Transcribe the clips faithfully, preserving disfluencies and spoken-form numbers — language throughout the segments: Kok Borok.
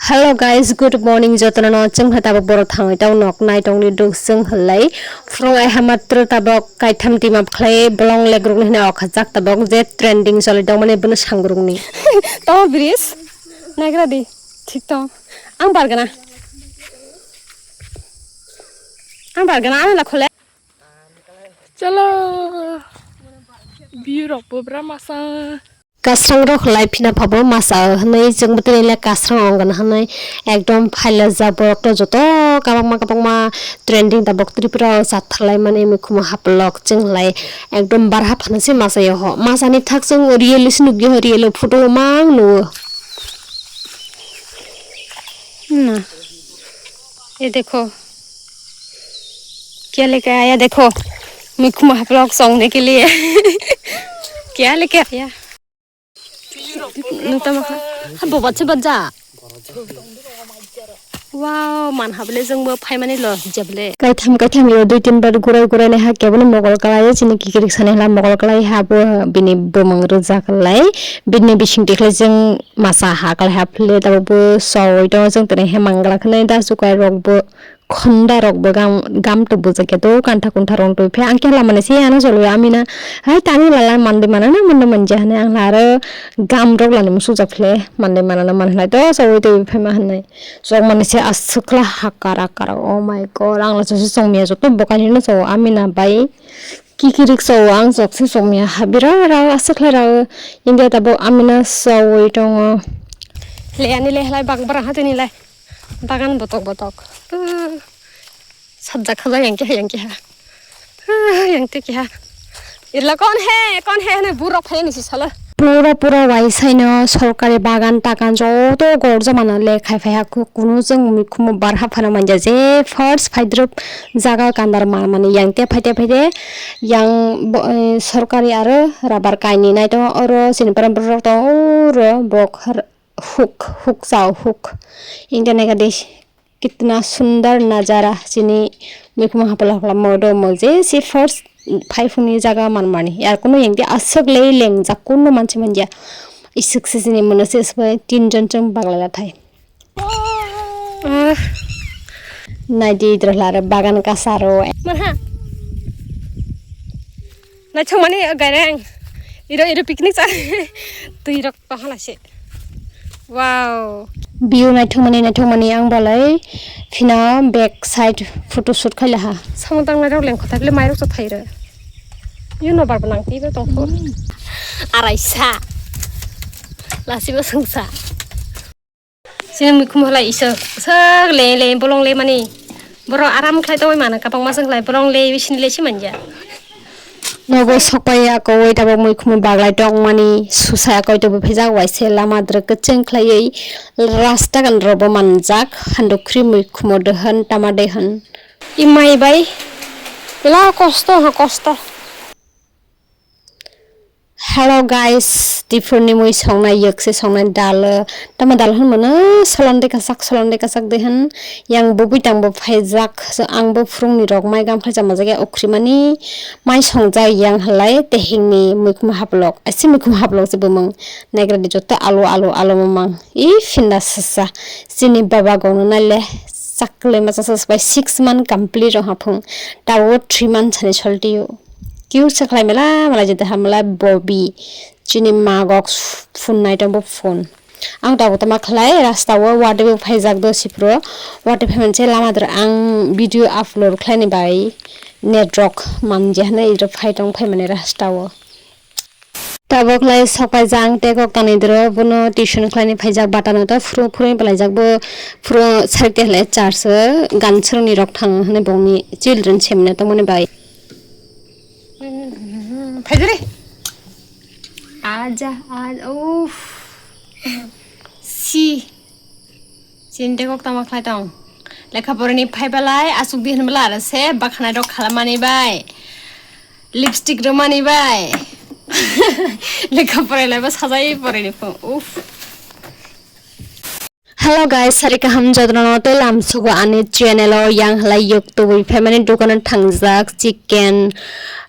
Hello guys, good morning jotono no. Chwng khe tabuk borok thangwi tong nok nai tongni duk chwng hwnlai. Phwrwng ai ha matro tabuk kaitham team up khlai bolong leg rukni hwnwi o khajak tabuk je trending choli tongmani bono sangrukni. Tamo bridge nagra di. Thik tong. Ang bargana. Ang bargana ang la khole. Chalo. View rok bo bra masa. Kasrangrok lai phina phabo masa hwnwi chwngbo tini le kasrang ongna hwnwi ekdom phaila jak borok to joto kabangma kabangma trending tabuk Tripura o chatharlai mani mikhumo haplok chwng lai ekdom barha phano se masa yo ho masa ni thak chwng real se nukya ho real o photo o mang nuo. Na, ye dekho, kya leke aaya dekho, mikhumo haplok chongna ke liye, kya leke aaya. Nung tamo kha. Ha, bobat se bat ja. Wow, man habole jongbo phaimani lo jable. Kaitham kaitham yo dui tin bar gurai gurai nai ha kebono mogol kalai chini kikirik sani hla mogol kalai ha bo bini bumung rwja kalai bini bising tikhlai jeng masa ha kalai ha phile tabuk bo soi tongo jeng tene he mangla khwnai da chukai rok bo. Khonda rok bo gam, gam to bujak ya to kantha kuntha rong twi phe ang khe lamani se ano cholo amina hai tani lala mande mana na mande manja hane ang aro gam rok lani musuk jak phle mande mana na man hlai to sawi twi phe ma hwnai sok mani se aswk kla hakar akar oh my god ang la chwngse chwngmia joto bokani no chao amina bai kiki rik chao ang chwngse chwngmia ha bira ra aswk khlai ra India tabuk amina sawi tongo le ani le hlai bang bra ha tini lai. Bagan botok botok. Ah, sajak kha yang keha yang keha. Ah, yang te keha. Irla kon he, kon he ne burok phai ni si sala. Pura pura waisaino sorkari bagan takan joto gorja mano le khai phai ha ku-, kunu jeng mikhumu bar ha phano manja je first phaidrup jaga kandar man mani yang te phaite phaite yang bo-, eh, sorkari aro rabar kaini nai tongo oro sini param borok tongo oro bok har-, Huk, huk chao, huk. Ingkha naikha de, kitna sundar nazara. Chini mikhumu hapla hapla modo mo je si first phaiphungni jaga manmani. Yar kuno yengdi aswk lei lengjak kuno mansi manja. Iswk se chini mono se sbai tinjon chwng baglai lathai. Ah. Naidi idrohla aro bagan kasaro. Manha. Naithok mani gaireng. Iro iro picnic cha. Twi rok pahala se. Wow. View naithok mani naithok mani ang balai phina back side photo shoot khai laha. Samung tangnai rok leng khotai bile mai rok cha thai re. Yuno bar nang twi tong kho. Araisa. Lasi bo sungsa. Chini mikhumu halai isa sak le le bolong le mani. Borok aram khlai tongwi mano kabangma se khlai bolong le bisini le si manja. Nogo sokpai ya kowai tabok mikhumu baglai tongmani susa ya koi tobwi phaijak waise lama drwk kwchwng khlaiwi rasta gan robo manjak handukri mikhumu dohon tama dohon. Imai bai la kosto ha kosto. Hello guys, diphurni mui songnai, yekse songnai dal, tamo dal hwn mano, solon de kasak, solon de kasak de hwn, yang bubui tangbo phaijak, so ang bo phurungni rok mai gam khlai chamajak ya, ukhrimani mai songjak yang halai, tehengni muikhumu haplok, asi muikhumu haplok se bumung, naigra de joto alo, alo, alo mamang, i phinda sasa, chini baba gongno naile, chaklai masa sasa bai six month complete rok haphung, tabo three month sani soltio. Cute se khlai mela mela jete hamla Bobby. Chini magok phone nai tongo phone. Ang tabuk tama khlai rasta o wate bo phaijak do sipro. Wate phai manse lama dwr ang video upload khlaini bai net rok manje hwnwi iro phai tong phai mani rasta o. Tabuk lai sok paijak ang tei kok tanwi dwro bono tuition khlaini phaijak bata no to phuru phuru palaijak bo phuru sarikte hwlai church o gan swrwngni rok thang hwnwi bongni children semina tongmani bai. Phaidiri. Aja, aja, uff. Si. Chini de kok tama khlai tong. Lekha porani phai belai, asuk di hwn belai, aro se bakhanai rok khalamani bai. Lipstick rwmani bai. Lekha porai lai ba sajai porai ni phung. Uff. Hello guys, sari kaham jotono tei lamsugo ani channel o. Yang halai yok tubui phaimani dukano thangjak chicken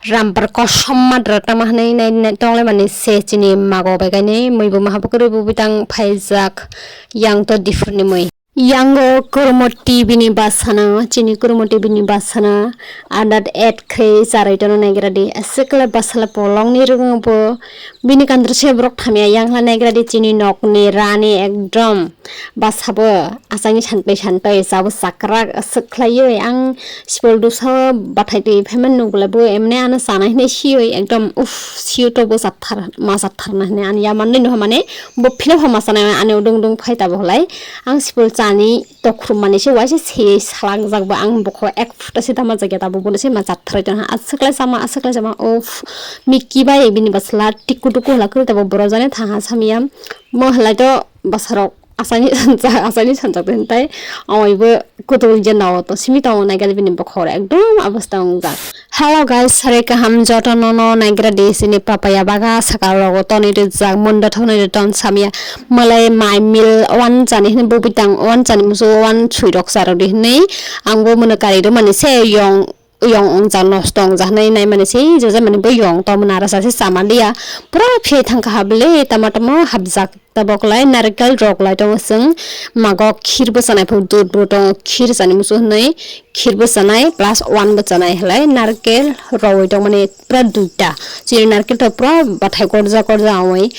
rampar kosom madra tama hinui nai, nai tonglai mani se chini mago bai kainwi mui bo maha bo kwrwi bo bwtang phaijak yang to difur ni mui. Yango Kurmo T V ni basana, chini Kurmo T V ni basana adat et khe charai tono naigra di. Aswk le basala polong ni rwngbo bini kandro se borok thamya yang halai naigra di chini nok ni rani ekdom. Basabo achaini sanpai sanpai chabo chakrak aswk khlaiwi ang sipol dosa bathai twi phaimani nukle bo emne ano chanai hinui siwi ekdom uff siyo to bo chathar ma chathar na hinui ani yamanwi nuha mane bo phino homa chanai ani udung udung phai tabo halai ang sipol chani tokhrum mani se waisa seyei salangjak bo ang bokho ek phuta se tamo jagya tabo bono se ma chathar tongha aswk lai chama aswk lai chama uff mikki bai bini basla tikku tukku hala kwrwi tabo borok jani thaha samya mo halai to basarok achaini sanjak achaini sanjak de tai amaibo kutul je nao to simi tamo naiga bini bokhoro ekdom abasta wngjak. Hello guys, sari kaham joto nono naigra di sini papaya baga saka rogo toni rijak mundo thokni ri ton samya malai mai mil wan chani hini bubitang wan chani musu wan sui rok charo di hini ang bo mano kari do mani se yong yong wngjak nosto wngjak hinui naimani se joja mani bo yong tongmani aro sase chama liya pura phiyai thangkha habole tama tama habjak. Tabok lai narikal rok lai tongo chwng mago khir bwchanai phuru dud bo tongo khir chani muchung hinui khir bwchanai plus one bwchanai halai narikal rowoi tongmani pura duita chini narikal to pura bathai korja korja ongoi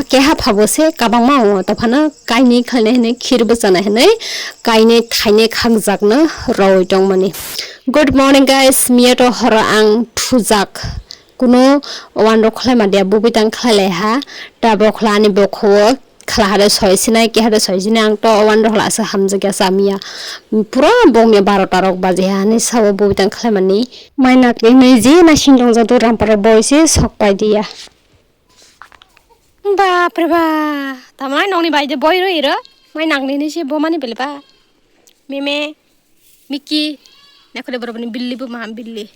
keha phabo se kabangma ongoi tophano kainwi khlainai hinui khir bwchanai hinui kainwi thainwi khakjakno rowoi tongmani. Good morning guys, miya to horo ang thujak. Kuno wan rok khlai ma dia bubui tang khlai lai ha. Tabok khla ani bokho khla hade soi sinai ke hade soi sinai ang to wan rok la sa hamjak ya samya. Pura bong ya baro ta rok baji ha ni sabo bubui tang khlai mani. Mai nak ni nui je na sing dong jadu rampar rok boi se sok pai dia. Bap re ba. Tamai nong ni bai de boi roi ro. Mai nak ni ni se bo mani bele ba. Meme. Miki, nakhole borokni billi bo maha billi.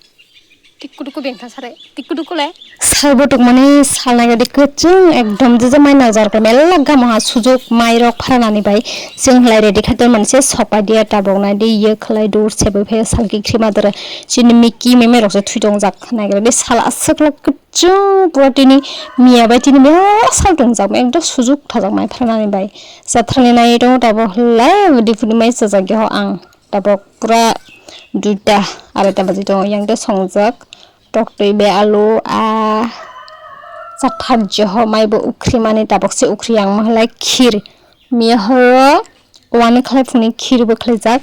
Tikku dukku bengtha sare, tikku dukku le. Sal botok mani sal nai gadi kwchwng ekdom je je mai najar khe mela gamo ha sujuk mai rok pharanani bai. Chwng halai ready khai ton mani se sok pai dia tabok nai di ye khlai dur se bai phai sal kikrima dere. Chini Miki meme rok se thwi tongjak nai gadi sal aswk le kwchwng pura tini miya bai tini mela sal tongjak ekdom sujuk thajak mai pharanani bai. Chathani nai tongo tabok halai dipuni mai chajak ya ho ang. Tabok pura duita arai ta baji tongo yang de songjak toktwi bai alu a chathar joho mai bo ukri mani tabok se ukri yang mahalai khir miya horo wani khlai phungni khir bo khlaijak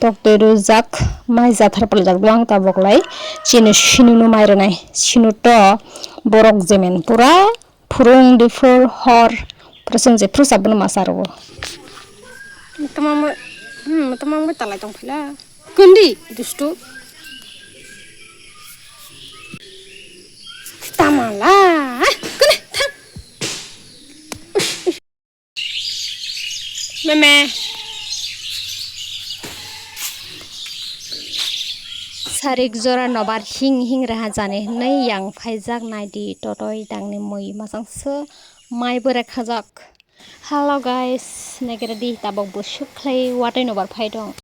toktwi rujak mai jathar paljak duang tabok lai chini sinu no mai rwnai sinu to borok jemen pura. Phurung diphur hor pura chwng jephru sabono masa rwo. Tamang bai, hmm, tamang bai talai tong phila. Kundi dustu. Tamala. Kundi thang. Meme. Sarik jora nobar hing hing raha jani hinui yang phaijak naidi totoi tangni mui masang se mai bwrek khajak. Hello guys, naikhe ready tabok bo suk khlai watwi nobar phai dong.